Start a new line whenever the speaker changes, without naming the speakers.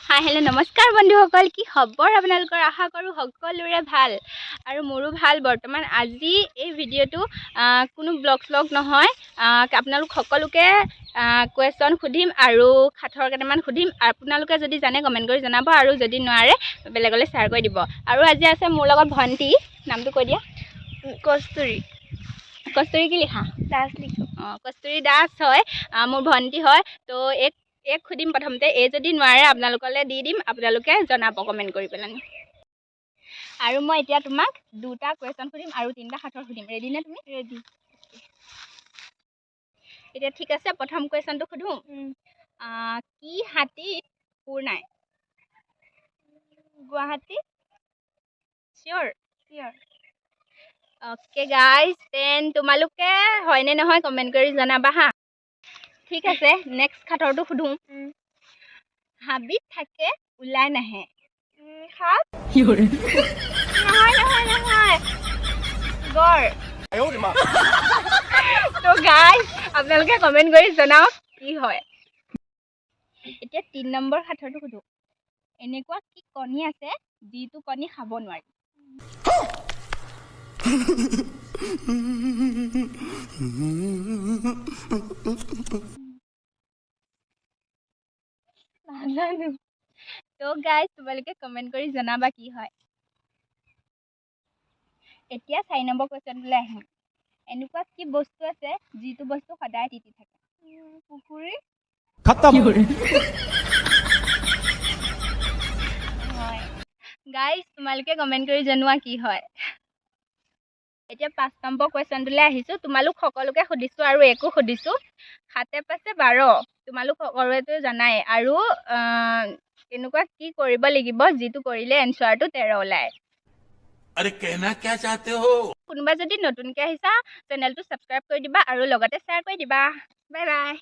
হাই, hello', নমস্কাৰ বন্ধুসকল। কি খবৰ আপোনালোকৰ? আশা কৰোঁ সকলোৰে ভাল আৰু মোৰো ভাল বৰ্তমান। আজি এই ভিডিঅ'টো কোনো ব্লগ শ্লগ নহয়। আপোনালোক সকলোকে কুৱেশ্যন সুধিম আৰু সাঁথৰ কেইটামান সুধিম। আপোনালোকে যদি জানে, কমেণ্ট কৰি জনাব আৰু যদি নোৱাৰে, বেলেগলৈ শ্বেয়াৰ কৰি দিব। আৰু আজি আছে মোৰ লগত ভণ্টি। নামটো কৈ দিয়া।
কস্তুৰী।
কস্তুৰী কি লিখা?
দাস লিখো।
অঁ, কস্তুৰী দাস হয়, মোৰ ভণ্টি হয়। তো এক এক সুধিম প্ৰথমতে। এই যদি নোৱাৰে, আপোনালোকলৈ দি দিম, আপোনালোকে জনাব কমেণ্ট কৰি পেলানি। আৰু মই এতিয়া তোমাক দুটা কুৱেশ্যন সুধিম আৰু তিনিটা সাঁথৰ সুধিম। ৰেডি নে তুমি?
ৰেডি।
এতিয়া ঠিক আছে, প্ৰথম কুৱেশ্যনটো সুধোঁ। কি হাতীত শুঁৰ নাই?
গুৱাহাটী।
চিয়'ৰ?
চিয়'ৰ।
অ'কে গাইজ, then তোমালোকে হয়নে নহয় কমেণ্ট কৰি জনাবা হা। ঠিক আছে, নেক্সট সাঁথৰটো সুধোঁ। হাবিত থাকে, ওলাই নাহে।
সাপ।
নহয় নহয় নহয়, গড়। তো গাইজ, আপোনালোকে কমেণ্ট কৰি জনাওক কি হয়। এতিয়া 3 নম্বৰ সাঁথৰটো সুধো। এনেকুৱা কি কণী আছে যিটো কণী খাব নোৱাৰি?
নাজানো।
তো গাইজ, তোমালোকে কমেণ্ট কৰি জনাবা কি হয়। এতিয়া 4 নম্বৰ কুৱেশ্যনটোলৈ আহিম। এনেকুৱা কি বস্তু আছে যিটো বস্তু সদায় তিতি থাকে?
পুখুৰী।
खत्म।
হয় গাইজ, তোমালোকে কমেণ্ট কৰি জনোৱা কি হয়। এতিয়া 5 নম্বৰ কুৱেশ্যনটোলৈ আহিছোঁ। তোমালোক সকলোকে সুধিছোঁ আৰু একো সুধিছোঁ। 7 5 12, তোমালোক সকলোৱেতো জানাই। আৰু এনেকুৱা কি কৰিব লাগিব যিটো কৰিলে এনচাৰটো 13 ওলায়?
अरे, कहना क्या चाहते हो?
কোনোবা যদি নতুনকৈ আহিছা, চেনেলটো ছাবস্ক্ৰাইব কৰি দিবা আৰু লগতে শ্বেয়াৰ কৰি দিবা। Bye bye.